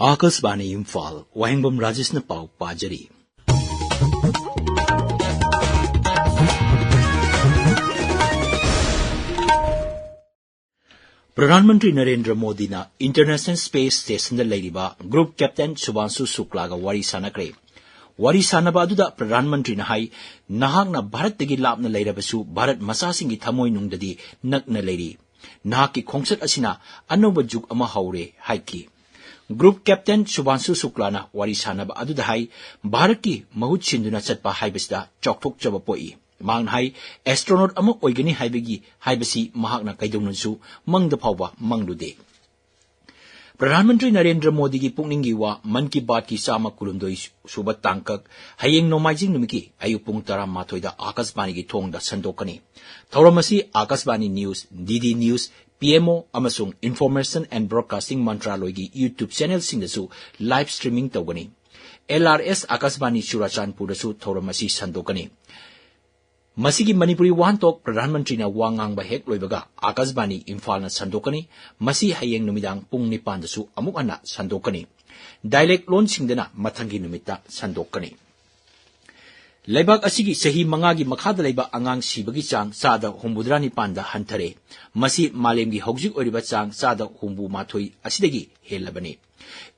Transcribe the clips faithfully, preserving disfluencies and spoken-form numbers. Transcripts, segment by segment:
ꯑꯥꯀꯥꯁꯕꯥꯅꯤ ꯏꯝꯐꯥꯜ, ꯋꯥꯍꯦꯡꯕꯝ ꯔꯥꯖꯦꯁꯅ ꯄꯥꯎ ꯄꯥꯖꯔꯤ꯫ ꯄ꯭ꯔꯙꯥꯟ ꯃꯟꯇ꯭ꯔꯤ ꯅꯔꯦꯟꯗ꯭ꯔ ꯃꯣꯗꯤꯅ international space ꯁ꯭ꯇꯦꯁꯟꯗ ꯂꯩꯔꯤꯕ ꯒ꯭ꯔꯨꯞ ꯀꯦꯞꯇꯦꯟ ꯁꯨꯚꯥꯟꯁꯨ ꯁꯨꯀ꯭ꯂꯥꯒ ꯋꯥꯔꯤ ꯁꯥꯟꯅꯈ꯭ꯔꯦ꯫ ꯋꯥꯔꯤ ꯁꯥꯟꯅꯕ ꯑꯗꯨꯗ ꯄ꯭ꯔꯙꯥꯟ ꯃꯟꯇ꯭ꯔꯤꯅ ꯍꯥꯏ, "ꯅꯍꯥꯛꯅ ꯚꯥꯔꯠꯇꯒꯤ ꯂꯥꯞꯅ ꯂꯩꯔꯕꯁꯨ ꯚꯥꯔꯠ ꯃꯆꯥꯁꯤꯡꯒꯤ ꯊꯃꯣꯏꯅꯨꯡꯗꯗꯤ ꯅꯛꯅ ꯂꯩꯔꯤ꯫ ꯅꯍꯥꯛꯀꯤ ꯈꯣꯡꯆꯠ ꯑꯁꯤꯅ ꯑꯅꯧꯕ ꯖꯨꯒ ꯑꯃ ꯍꯧꯔꯦ" ꯍꯥꯏꯈꯤ꯫ ꯒ꯭ꯔꯨꯞ ꯀꯦꯞꯇꯦꯟ ꯁꯨꯚꯥꯟꯁꯨ ꯁꯨꯀ꯭ꯂꯥꯅ ꯋꯥꯔꯤ ꯁꯥꯟꯅꯕ ꯑꯗꯨꯗ ꯍꯥꯏ, "ꯚꯥꯔꯠꯀꯤ ꯃꯍꯨꯠ ꯁꯤꯟꯗꯨꯅ ꯆꯠꯄ ꯍꯥꯏꯕꯁꯤꯗ ꯆꯥꯎꯊꯣꯛꯆꯕ ꯄꯣꯛꯏ"꯫ ꯃꯍꯥꯛꯅ ꯍꯥꯏ, "ꯑꯦꯁꯇ꯭ꯔꯣꯅꯣꯠ ꯑꯃ ꯑꯣꯏꯒꯅꯤ ꯍꯥꯏꯕꯒꯤ, ꯍꯥꯏꯕꯁꯤ ꯃꯍꯥꯛꯅ ꯀꯩꯗꯧꯅꯨꯡꯁꯨ ꯃꯪꯗ ꯐꯥꯎꯕ ꯃꯪꯂꯨꯗꯦ"꯫ ꯄ꯭ꯔꯙꯥꯟ ꯃꯟꯇ꯭ꯔꯤ ꯅꯔꯦꯟꯗ꯭ꯔ ꯃꯣꯗꯤꯒꯤ ꯄꯨꯛꯅꯤꯡꯒꯤ ꯋꯥ ꯃꯟ ꯀꯤ ꯕꯥꯠꯀꯤ ꯆꯥꯝꯃ ꯀꯨꯟꯍꯨꯝꯗꯣꯏ ꯁꯨꯕ ꯇꯥꯡꯀꯛ ꯍꯌꯦꯡ ꯅꯣꯡꯃꯥꯏꯖꯤꯡ ꯅꯨꯃꯤꯠꯀꯤ ꯑꯌꯨꯛ ꯄꯨꯡ ꯇꯔꯥꯃꯥꯊꯣꯏꯗ ꯑꯥꯀꯥꯁꯕꯥꯅꯤꯒꯤ ꯊꯣꯡꯗ ꯁꯟꯗꯣꯛꯀꯅꯤ꯫ ꯊꯧꯔꯝ ꯑꯁꯤ ꯑꯥꯀꯥꯁꯕꯥꯅꯤ news, D D news, P M O ꯑꯃꯁꯨꯡ ꯏꯟꯐꯣꯔꯃꯦꯁꯟ ꯑꯦꯟ ꯕ꯭ꯔꯣꯗꯀꯥꯁꯇꯤꯡ ꯃꯟꯇ꯭ꯔꯥꯂꯣꯏꯒꯤ YouTube ꯆꯦꯅꯦꯜꯁꯤꯡꯗꯁꯨ ꯂꯥꯏꯚ ꯁ꯭ꯇ꯭ꯔꯤꯃꯤꯡ ꯇꯧꯒꯅꯤ꯫ ꯑꯦꯜ ꯑꯥꯔ ꯑꯦꯁ ꯑꯥꯀꯥꯁꯕꯥꯅꯤ ꯆꯨꯔꯥꯆꯥꯟꯄꯨꯔꯗꯁꯨ ꯊꯧꯔꯝ ꯑꯁꯤ ꯁꯟꯗꯣꯛꯀꯅꯤ꯫ ꯃꯁꯤꯒꯤ ꯃꯅꯤꯄꯨꯔꯤ ꯋꯥꯍꯟꯊꯣꯛ ꯄ꯭ꯔꯙꯥꯟ ꯃꯟꯇ꯭ꯔꯤꯅ ꯋꯥ ꯉꯥꯡꯕ ꯍꯦꯛ ꯂꯣꯏꯕꯒ ꯑꯥꯀꯥꯁꯕꯥꯅꯤ ꯏꯝꯐꯥꯜꯅ ꯁꯟꯗꯣꯛꯀꯅꯤ꯫ ꯃꯁꯤ ꯍꯌꯦꯡ ꯅꯨꯃꯤꯗꯥꯡ ꯄꯨꯡ ꯅꯤꯄꯥꯟꯗꯁꯨ ꯑꯃꯨꯛ ꯍꯟꯅ ꯁꯟꯗꯣꯛꯀꯅꯤ꯫ ꯗꯥꯏꯂꯦꯛ ꯂꯣꯟꯁꯤꯡꯗꯅ ꯃꯊꯪꯒꯤ ꯅꯨꯃꯤꯠꯇ ꯁꯟꯗꯣꯛꯀꯅꯤ꯫ ꯂꯩꯕꯥꯛ ꯑꯁꯤꯒꯤ ꯆꯍꯤ ꯃꯉꯥꯒꯤ ꯃꯈꯥꯗ ꯂꯩꯕ ꯑꯉꯥꯡ ꯁꯤꯕꯒꯤ ꯆꯥꯡ ꯆꯥꯗ ꯍꯨꯝꯐꯨꯇꯔꯥ ꯅꯤꯄꯥꯟꯗ ꯍꯟꯊꯔꯦ꯫ ꯃꯁꯤ ꯃꯥꯂꯦꯝꯒꯤ ꯍꯧꯖꯤꯛ ꯑꯣꯏꯔꯤꯕ ꯆꯥꯡ ꯆꯥꯗ ꯍꯨꯝꯐꯨ ꯃꯥꯊꯣꯏ ꯑꯁꯤꯗꯒꯤ ꯍꯦꯜꯂꯕꯅꯤ꯫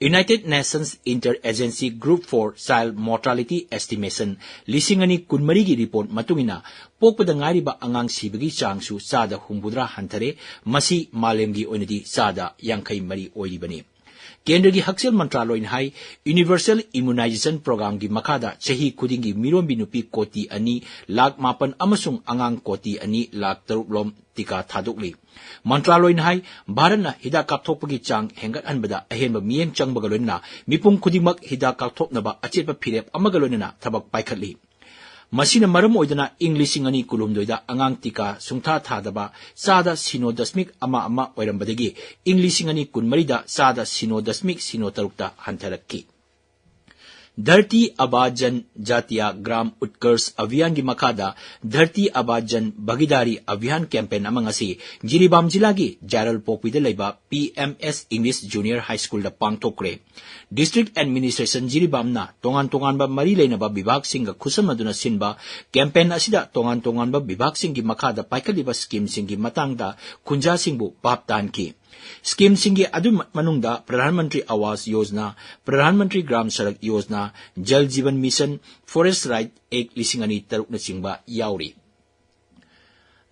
United Nations Inter-Agency Group for Child Mortality Estimation ꯂꯤꯁꯤꯡ ꯑꯅꯤ ꯀꯨꯟꯃꯔꯤꯒꯤ ꯔꯤꯄꯣꯔꯠ ꯃꯇꯨꯡ ꯏꯟꯅ, ꯄꯣꯛꯄꯗ ꯉꯥꯏꯔꯤꯕ ꯑꯉꯥꯡ ꯁꯤꯕꯒꯤ ꯆꯥꯡꯁꯨ ꯆꯥꯗ ꯍꯨꯝꯐꯨꯇꯔꯥ ꯍꯟꯊꯔꯦ꯫ ꯃꯁꯤ ꯃꯥꯂꯦꯝꯒꯤ ꯑꯣꯏꯅꯗꯤ ꯆꯥꯗ ꯌꯥꯡꯈꯩ ꯃꯔꯤ ꯑꯣꯏꯔꯤꯕꯅꯤ꯫ ꯀꯦꯟꯗ꯭ꯔꯒꯤ ꯍꯛꯁꯦꯜ ꯃꯟꯇ꯭ꯔꯥꯂꯣꯏꯅ ꯍꯥꯏ, ꯌꯨꯅꯤꯚꯔꯁꯦꯜ ꯏꯃ꯭ꯌꯨꯅꯥꯏꯖꯦꯁꯟ ꯄ꯭ꯔꯣꯒ꯭ꯔꯥꯝꯒꯤ ꯃꯈꯥꯗ ꯆꯍꯤ ꯈꯨꯗꯤꯡꯒꯤ ꯃꯤꯔꯣꯟꯕꯤ ꯅꯨꯄꯤ ꯀꯣꯇꯤ ꯑꯅꯤ ꯂꯥꯈ ꯃꯥꯄꯟ ꯑꯃꯁꯨꯡ ꯑꯉꯥꯡ ꯀꯣꯇꯤ ꯑꯅꯤ ꯂꯥꯈ ꯇꯔꯨꯛ ꯂꯣꯝ ꯇꯤꯀꯥ ꯊꯥꯗꯣꯛꯂꯤ꯫ ꯃꯟꯇ꯭ꯔꯥꯂꯣꯏꯅ ꯍꯥꯏ, ꯚꯥꯔꯠꯅ ꯍꯤꯗꯥꯛ ꯀꯥꯞꯊꯣꯛꯄꯒꯤ ꯆꯥꯡ ꯍꯦꯟꯒꯠꯍꯟꯕꯗ ꯑꯍꯦꯟꯕ ꯃꯤꯠꯌꯦꯡ ꯆꯪꯕꯒ ꯂꯣꯏꯅꯅ ꯃꯤꯄꯨꯝ ꯈꯨꯗꯤꯡꯃꯛ ꯍꯤꯗꯥꯛ ꯀꯥꯞꯊꯣꯛꯅꯕ ꯑꯆꯦꯠꯄ ꯐꯤꯔꯦꯞ ꯑꯃꯒ ꯂꯣꯏꯅꯅ ꯊꯕꯛ ꯄꯥꯏꯈꯠꯂꯤ꯫ ꯃꯁꯤꯅ ꯃꯔꯝ ꯑꯣꯏꯗꯨꯅ ꯏꯪ ꯂꯤꯁꯤꯡ ꯑꯅꯤ ꯀꯨꯟꯍꯨꯝꯗꯣꯏꯗ ꯑꯉꯥꯡ ꯇꯤꯀꯥ ꯁꯨꯡꯊꯥ ꯊꯥꯗꯕ ꯆꯥꯗ ꯁꯤꯅꯣ ꯗꯁꯃꯤꯛ ꯑꯃ ꯑꯃ ꯑꯣꯏꯔꯝꯕꯗꯒꯤ ꯏꯪ ꯂꯤꯁꯤꯡ ꯑꯅꯤ ꯀꯨꯟꯃꯔꯤꯗ ꯆꯥꯗ ꯁꯤꯅꯣ ꯗꯁꯃꯤꯛ ꯁꯤꯅꯣ ꯇꯔꯨꯛꯇ ꯍꯟꯊꯔꯛꯈꯤ꯫ ꯙꯔꯇꯤ ꯑꯥꯕꯥ ꯖꯟ ꯖꯥꯇꯤꯌꯥ ꯒ꯭ꯔꯥꯝ ꯎꯠꯀꯔꯁ ꯑꯚꯤꯌꯥꯟꯒꯤ ꯃꯈꯥꯗ ꯙꯔꯇꯤ ꯑꯥꯕꯥ ꯖꯟ ꯚꯥꯒꯤꯗꯥꯔꯤ ꯑꯚꯤꯌꯥꯟ ꯀꯦꯝꯄꯦꯟ ꯑꯃ ꯉꯁꯤ ꯖꯤꯔꯤꯕꯥꯝ ꯖꯤꯂꯥꯒꯤ ꯖꯥꯔꯜꯄꯣꯛꯄꯤꯗ ꯂꯩꯕ ꯄꯤ ꯑꯦꯝ ꯑꯦꯁ ꯏꯪꯂꯤꯁ ꯖꯨꯅꯤꯌꯔ ꯍꯥꯏ ꯁ꯭ꯀꯨꯜꯗ ꯄꯥꯡꯊꯣꯛꯈ꯭ꯔꯦ꯫ ꯗꯤꯁꯇ꯭ꯔꯤꯛ ꯑꯦꯗꯃꯤꯅꯤꯁꯇ꯭ꯔꯦꯁꯟ ꯖꯤꯔꯤꯕꯥꯝꯅ ꯇꯣꯉꯥꯟ ꯇꯣꯉꯥꯟꯕ ꯃꯔꯤ ꯂꯩꯅꯕ ꯕꯤꯚꯥꯒꯁꯤꯡꯒ ꯈꯨꯠꯁꯝꯅꯗꯨꯅ ꯁꯤꯟꯕ ꯀꯦꯝꯄꯦꯟ ꯑꯁꯤꯗ ꯇꯣꯉꯥꯟ ꯇꯣꯉꯥꯟꯕ ꯕꯤꯚꯥꯒꯁꯤꯡꯒꯤ ꯃꯈꯥꯗ ꯄꯥꯏꯈꯠꯂꯤꯕ ꯁ꯭ꯀꯤꯝꯁꯤꯡꯒꯤ ꯃꯇꯥꯡꯗ ꯈꯨꯟꯖꯥꯁꯤꯡꯕꯨ ꯚꯥꯞ ꯇꯥꯍꯟꯈꯤ꯫ ꯁ꯭ꯀꯤꯝꯁꯤꯡꯒꯤ ꯑꯗꯨ ꯃꯅꯨꯡꯗ ꯄ꯭ꯔꯙꯥꯟ ꯃꯟꯇ꯭ꯔꯤ ꯑꯋꯥꯁ ꯌꯣꯖꯅꯥ, ꯄ꯭ꯔꯙꯥꯟ ꯃꯟꯇ꯭ꯔꯤ ꯒ꯭ꯔꯥꯝ ꯁꯔꯛ ꯌꯣꯖꯅꯥ, ꯖꯜ ꯖꯤꯕꯟ ꯃꯤꯁꯟ, ꯐꯣꯔꯦꯁ ꯔꯥꯏꯠ ꯑꯦꯛ ꯂꯤꯁꯤꯡ ꯑꯅꯤ ꯇꯔꯨꯛꯅꯆꯤꯡꯕ ꯌꯥꯎꯔꯤ꯫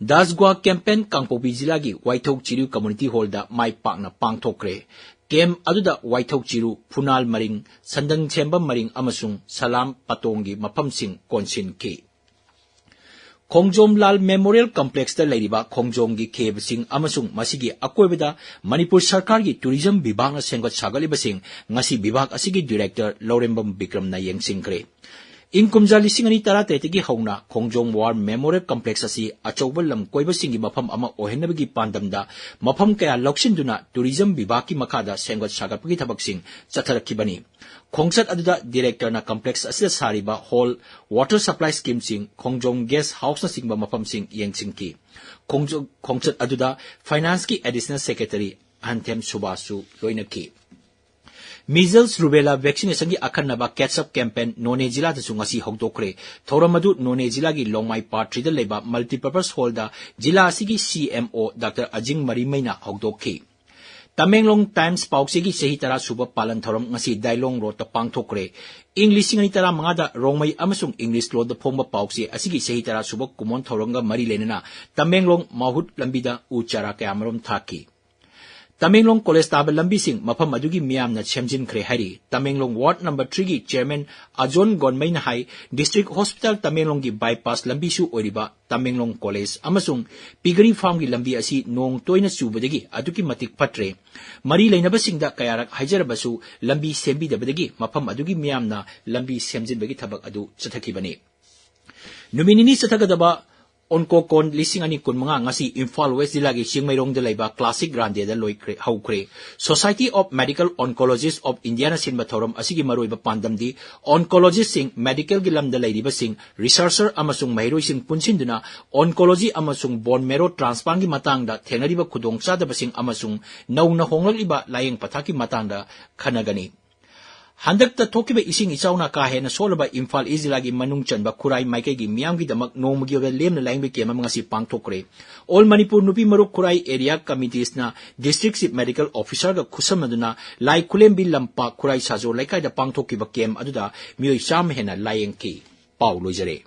ꯗꯥꯁꯒ꯭ꯋꯥ ꯀꯦꯝꯄꯦꯟ ꯀꯥꯡꯄꯣꯛꯄꯤ ꯖꯤꯂꯥꯒꯤ ꯋꯥꯏꯊꯧ ꯆꯤꯔꯨ ꯀꯝꯃꯨꯅꯤꯇꯤ ꯍꯣꯜꯗ ꯃꯥꯏ ꯄꯥꯛꯅ ꯄꯥꯡꯊꯣꯛꯈ꯭ꯔꯦ꯫ ꯀꯦꯝꯞ ꯑꯗꯨꯗ ꯋꯥꯏꯊꯧ ꯆꯤꯔꯨ, ꯐꯨꯅꯥꯜ ꯃꯔꯤꯡ, ꯁꯟꯗꯪ ꯁꯦꯝꯕ ꯃꯔꯤꯡ ꯑꯃꯁꯨꯡ ꯁꯂꯥꯝ ꯄꯇꯣꯡꯒꯤ ꯃꯐꯝꯁꯤꯡ ꯀꯣꯟꯁꯤꯟꯈꯤ꯫ ꯈꯣꯡꯖꯣꯝ ꯂꯥꯜ ꯃꯦꯃꯣꯔꯤꯌꯦꯜ ꯀꯝꯄ꯭ꯂꯦꯛꯁꯇ ꯂꯩꯔꯤꯕ ꯈꯣꯡꯖꯣꯝꯒꯤ ꯈꯦꯕꯁꯤꯡ ꯑꯃꯁꯨꯡ ꯃꯁꯤꯒꯤ ꯑꯀꯣꯏꯕꯗ ꯃꯅꯤꯄꯨꯔ ꯁꯔꯀꯥꯔꯒꯤ ꯇꯨꯔꯤꯖꯝ ꯕꯤꯚꯥꯒꯅ ꯁꯦꯝꯒꯠ ꯁꯥꯒꯠꯂꯤꯕꯁꯤꯡ ꯉꯁꯤ ꯕꯤꯚꯥꯒ ꯑꯁꯤꯒꯤ ꯗꯤꯔꯦꯛꯇꯔ ꯂꯧꯔꯦꯝꯕꯝ ꯕꯤꯀ꯭ꯔꯝꯅ ꯌꯦꯡꯁꯤꯟꯈ꯭ꯔꯦ꯫ ꯏꯪ ꯀꯨꯝꯖꯥ ꯂꯤꯁꯤꯡ ꯑꯅꯤ ꯇꯔꯥꯇꯔꯦꯠꯇꯒꯤ ꯍꯧꯅ ꯈꯣꯡꯖꯣꯝ ꯋꯥꯔ ꯃꯦꯃꯣꯔꯤꯌꯦꯜ ꯀꯝꯄ꯭ꯂꯦꯛꯁ ꯑꯁꯤ ꯑꯆꯧꯕ ꯂꯝ ꯀꯣꯏꯕꯁꯤꯡꯒꯤ ꯃꯐꯝ ꯑꯃ ꯑꯣꯏꯍꯟꯅꯕꯒꯤ ꯄꯥꯟꯗꯝꯗ ꯃꯐꯝ ꯀꯌꯥ ꯂꯧꯁꯤꯟꯗꯨꯅ ꯇꯨꯔꯤꯖꯝ ꯕꯤꯚꯥꯒꯀꯤ ꯃꯈꯥꯗ ꯁꯦꯝꯒꯠ ꯁꯥꯒꯠꯄꯒꯤ ꯊꯕꯛꯁꯤꯡ ꯆꯠꯊꯔꯛꯈꯤꯕꯅꯤ꯫ ꯈꯣꯡꯆꯠ ꯑꯗꯨꯗ ꯗꯤꯔꯦꯛꯇꯔꯅ ꯀꯝꯄ꯭ꯂꯦꯛꯁ ꯑꯁꯤꯗ ꯁꯥꯔꯤꯕ ꯍꯣꯜ, ꯋꯥꯇꯔ ꯁꯄ꯭ꯂꯥꯏ ꯁ꯭ꯀꯤꯝꯁꯤꯡ, ꯈꯣꯡꯖꯣꯝ ꯒꯦꯁ ꯍꯥꯎꯁꯅꯆꯤꯡꯕ ꯃꯐꯝꯁꯤꯡ ꯌꯦꯡꯁꯤꯟꯈꯤ꯫ ꯈꯣꯡꯖꯣ-, ꯈꯣꯡꯆꯠ ꯑꯗꯨꯗ ꯐꯥꯏꯅꯥꯟꯁꯀꯤ ꯑꯦꯗꯤꯁꯅꯦꯜ ꯁꯦꯀ꯭ꯔꯦꯇꯔꯤ ꯑꯍꯟꯊꯦꯝ ꯁꯨꯕꯥꯁꯁꯨ ꯂꯣꯏꯅꯈꯤ꯫ ꯃꯤꯖꯜꯁ ꯔꯨꯕꯦꯂꯥ ꯚꯦꯛꯁꯤꯅꯦꯁꯟꯒꯤ ꯑꯈꯟꯅꯕ ꯀꯦꯠꯁ ꯑꯞ ꯀꯦꯝꯄꯦꯟ ꯅꯣꯅꯦ ꯖꯤꯂꯥꯗꯁꯨ ꯉꯁꯤ ꯍꯧꯗꯣꯛꯈ꯭ꯔꯦ꯫ ꯊꯧꯔꯝ ꯑꯗꯨ ꯅꯣꯅꯦ ꯖꯤꯂꯥꯒꯤ ꯂꯣꯡꯃꯥꯏ ꯄꯥꯔꯠ ꯊ꯭ꯔꯤꯗ ꯂꯩꯕ ꯃꯜꯇꯤꯄꯔꯄꯁ ꯍꯣꯜꯗ ꯖꯤꯂꯥ ꯑꯁꯤꯒꯤ ꯁꯤ ꯑꯦꯝ ꯑꯣ ꯗꯥꯛꯇꯔ ꯑꯖꯤꯡ ꯃꯔꯤꯃꯩꯅ ꯍꯧꯗꯣꯛꯈꯤ꯫ ꯇꯃꯦꯡꯂꯣꯡ ꯇꯥꯏꯝꯁ ꯄꯥꯎꯆꯦꯒꯤ ꯆꯍꯤ ꯇꯔꯥ ꯁꯨꯕ ꯄꯥꯂꯟ ꯊꯧꯔꯝ ꯉꯁꯤ ꯗꯥꯏꯂꯣꯡ ꯔꯣꯗꯇ ꯄꯥꯡꯊꯣꯛꯈ꯭ꯔꯦ꯫ ꯏꯪ ꯂꯤꯁꯤꯡ ꯑꯅꯤ ꯇꯔꯥꯃꯉꯥꯗ ꯔꯣꯡꯃꯩ ꯑꯃꯁꯨꯡ ꯏꯪꯂꯤꯁ ꯂꯣꯟꯗ ꯐꯣꯡꯕ ꯄꯥꯎꯆꯦ ꯑꯁꯤꯒꯤ ꯆꯍꯤ ꯇꯔꯥ ꯁꯨꯕ ꯀꯨꯝꯑꯣꯟ ꯊꯧꯔꯝꯒ ꯃꯔꯤ ꯂꯩꯅꯅ ꯇꯃꯦꯡꯂꯣꯡ ꯃꯥꯍꯨꯠ ꯂꯝꯕꯤꯗ ꯎ ꯆꯥꯔꯥ ꯀꯌꯥꯃꯔꯨꯝ ꯊꯥꯈꯤ꯫ ꯇꯃꯦꯡꯂꯣꯡ ꯀꯣꯂꯦꯖ ꯇꯥꯕ ꯂꯝꯕꯤꯁꯤꯡ ꯃꯐꯝ ꯑꯗꯨꯒꯤ ꯃꯤꯌꯥꯝꯅ ꯁꯦꯝꯖꯤꯟꯈ꯭ꯔꯦ ꯍꯥꯏꯔꯤ꯫ ꯇꯃꯦꯡꯂꯣꯡ ꯋꯥꯔꯗ ꯅꯝꯕꯔ ꯊ꯭ꯔꯤꯒꯤ ꯆꯤꯌꯔꯃꯦꯟ ꯑꯖꯣꯟ ꯒꯣꯟꯃꯩꯅ ꯍꯥꯏ, ꯗꯤꯁꯇ꯭ꯔꯤꯛ ꯍꯣꯁꯄꯤꯇꯥꯜ ꯇꯃꯦꯡꯂꯣꯡꯒꯤ ꯕꯥꯏꯄꯥꯁ ꯂꯝꯕꯤꯁꯨ ꯑꯣꯏꯔꯤꯕ ꯇꯃꯦꯡꯂꯣꯡ ꯀꯣꯂꯦꯖ ꯑꯃꯁꯨꯡ ꯄꯤꯒꯔꯤ ꯐꯥꯔꯝꯒꯤ ꯂꯝꯕꯤ ꯑꯁꯤ ꯅꯣꯡ ꯇꯣꯏꯅ ꯆꯨꯕꯗꯒꯤ ꯑꯗꯨꯛꯀꯤ ꯃꯇꯤꯛ ꯐꯠꯇ꯭ꯔꯦ꯫ ꯃꯔꯤ ꯂꯩꯅꯕꯁꯤꯡꯗ ꯀꯌꯥꯔꯛ ꯍꯥꯏꯖꯔꯕꯁꯨ ꯂꯝꯕꯤ ꯁꯦꯝꯕꯤꯗꯕꯗꯒꯤ ꯃꯐꯝ ꯑꯗꯨꯒꯤ ꯃꯤꯌꯥꯝꯅ ꯂꯝꯕꯤ ꯁꯦꯝꯖꯤꯟꯕꯒꯤ ꯊꯕꯛ ꯑꯗꯨ ꯆꯠꯊꯈꯤꯕꯅꯤ꯫ ꯅꯨꯃꯤꯠ ꯅꯤꯅꯤ ꯆꯠꯊꯒꯗꯕ Oncocon ꯂꯤꯁꯤꯡ ꯑꯅꯤ ꯀꯨꯟꯃꯉꯥ ꯉꯁꯤ ꯏꯝꯐꯥꯜ ꯋꯦꯁ ꯖꯤꯂꯥꯒꯤ ꯆꯤꯡꯃꯩꯔꯣꯡꯗ ꯂꯩꯕ ꯀ꯭ꯂꯥꯁꯤꯛ ꯔꯥꯟꯗꯦꯗ ꯂꯣꯏꯈ꯭ꯔꯦ, ꯍꯧꯈ꯭ꯔꯦ꯫ Society of Medical Oncologists of Indiaꯅ ꯁꯤꯟꯕ ꯊꯧꯔꯝ ꯑꯁꯤꯒꯤ ꯃꯔꯨꯑꯣꯏꯕ ꯄꯥꯟꯗꯝꯗꯤ oncologistꯁꯤꯡ, medicalꯒꯤ ꯂꯝꯗ ꯂꯩꯔꯤꯕꯁꯤꯡ, researcher ꯑꯃꯁꯨꯡ ꯃꯍꯩꯔꯣꯏꯁꯤꯡ ꯄꯨꯟꯁꯤꯟꯗꯨꯅ oncology ꯑꯃꯁꯨꯡ bone marrow transplantꯒꯤ ꯃꯇꯥꯡꯗ ꯊꯦꯡꯅꯔꯤꯕ ꯈꯨꯗꯣꯡꯆꯥꯗꯕꯁꯤꯡ ꯑꯃꯁꯨꯡ ꯅꯧꯅ ꯍꯣꯡꯂꯛꯂꯤꯕ ꯂꯥꯌꯦꯡ ꯄꯊꯥꯞꯀꯤ ꯃꯇꯥꯡꯗ ꯈꯟꯅꯒꯅꯤ꯫ ꯍꯟꯗꯛꯇ ꯊꯣꯛꯈꯤꯕ ꯏꯁꯤꯡ ꯏꯆꯥꯎꯅ ꯀꯥ ꯍꯦꯟꯅ ꯁꯣꯛꯂꯕ ꯏꯝꯐꯥꯜ ꯏꯁ ꯖꯤꯂꯥꯒꯤ ꯃꯅꯨꯡ ꯆꯟꯕ ꯈꯨꯔꯥꯏ ꯃꯥꯏꯀꯩꯒꯤ ꯃꯤꯌꯥꯝꯒꯤꯗꯃꯛ ꯅꯣꯡꯃꯒꯤ ꯑꯣꯏꯕ ꯂꯦꯝꯅ ꯂꯥꯌꯦꯡꯕ ꯀꯦꯝ ꯑꯃ ꯉꯁꯤ ꯄꯥꯡꯊꯣꯛꯈ꯭ꯔꯦ꯫ All Manipur ꯅꯨꯄꯤ ꯃꯔꯨꯞ ꯈꯨꯔꯥꯏ area committeesꯅ district chief medical officerꯒ ꯈꯨꯠꯁꯝꯅꯗꯨꯅ ꯂꯥꯏ ꯈꯨꯂꯦꯝꯕꯤ ꯂꯝꯄꯥꯛ ꯈꯨꯔꯥꯏ ꯁꯥꯖꯣ ꯂꯩꯀꯥꯏꯗ ꯄꯥꯡꯊꯣꯛꯈꯤꯕ ꯀꯦꯝ ꯑꯗꯨꯗ ꯃꯤꯑꯣꯏ ꯆꯥꯝꯃ ꯍꯦꯟꯅ ꯂꯥꯌꯦꯡꯈꯤ꯫ ꯄꯥꯎ ꯂꯣꯏꯖꯔꯦ꯫